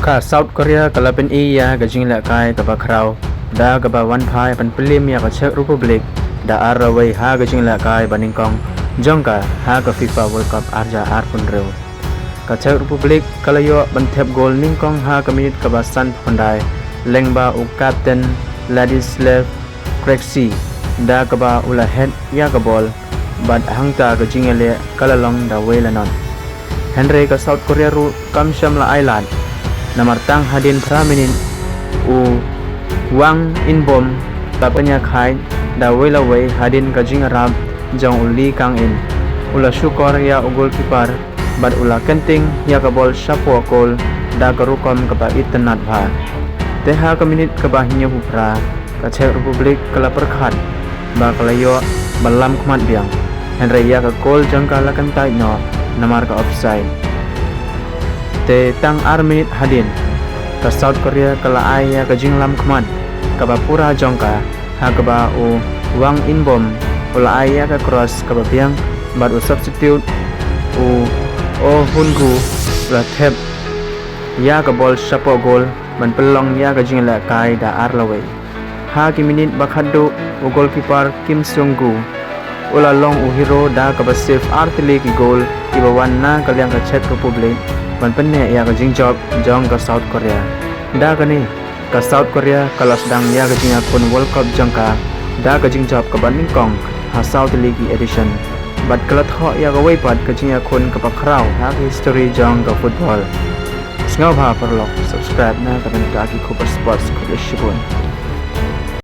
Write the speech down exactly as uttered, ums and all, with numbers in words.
Ka South Korea ka la pyni ïa ka jinglehkai kaba khraw da kaba wan phai ban pynliem ïa ka Czech Republic da ar la wei ha ka jinglehkai ba nyngkong jong ka ha ka FIFA World Cup ar hajar arphew hynriew. Ka Czech Republic ka la ïoh ban thep gol nyngkong ha ka minit kaba sanphew khyndai lyngba u kapten Ladislav Krejci da kaba u la het ïa ka bol bad hangta ka jingïaleh ka la long da wei la nod. Hynrei ka South Korea ruh kam shym la ai lad, namar tang hadien phra minit u Hwang In-beom u la pynïakhai da wei la wei hadien ka jingïarap jong u Lee Kang-in. U la shukor ïa u goalkeeper bad u la kynting ïa ka bol shapoh gol da ka rukom kaba itynnad bha. Te ha ka minit kaba hynñiewphew phra, ka Czech Republic ka la pyrkhat ba ka la ïoh ban lam khmat biang, hynrei ïa ka gol jong ka la kyntait noh namar ka offside. Te tang ar minit hadien, ka South Korea ka la ai ïa ka jinglam khmat kaba pura jong ka, ha kaba u Hwang In-beom u la ai ïa ka cross kaba biang bad u substitute u Oh Hyun-gu u la thep ïa ka bol shapoh gol ban pynlong ïa ka jinglehkai da ar la wei. Ha ki minit ba khatduh, u goalkeeper Kim Seung-gu u la long u hero da kaba save ar tylli ki gol kiba wan na ka liang ka Czech Republic ban pynneh ïa ka jingjop jong ka South Korea. Da kane, ka South Korea ka la sdang ïa ka jingïakhun World Cup jong ka da ka jingjop kaba nyngkong ha saw tylli ki edition bad ka la thoh ïa kawei pat ka jingïakhun kaba khraw ha ka history jong ka football. Sngewbha paralok subscribe na ka bynta ki khubor sports. Khublei shibun.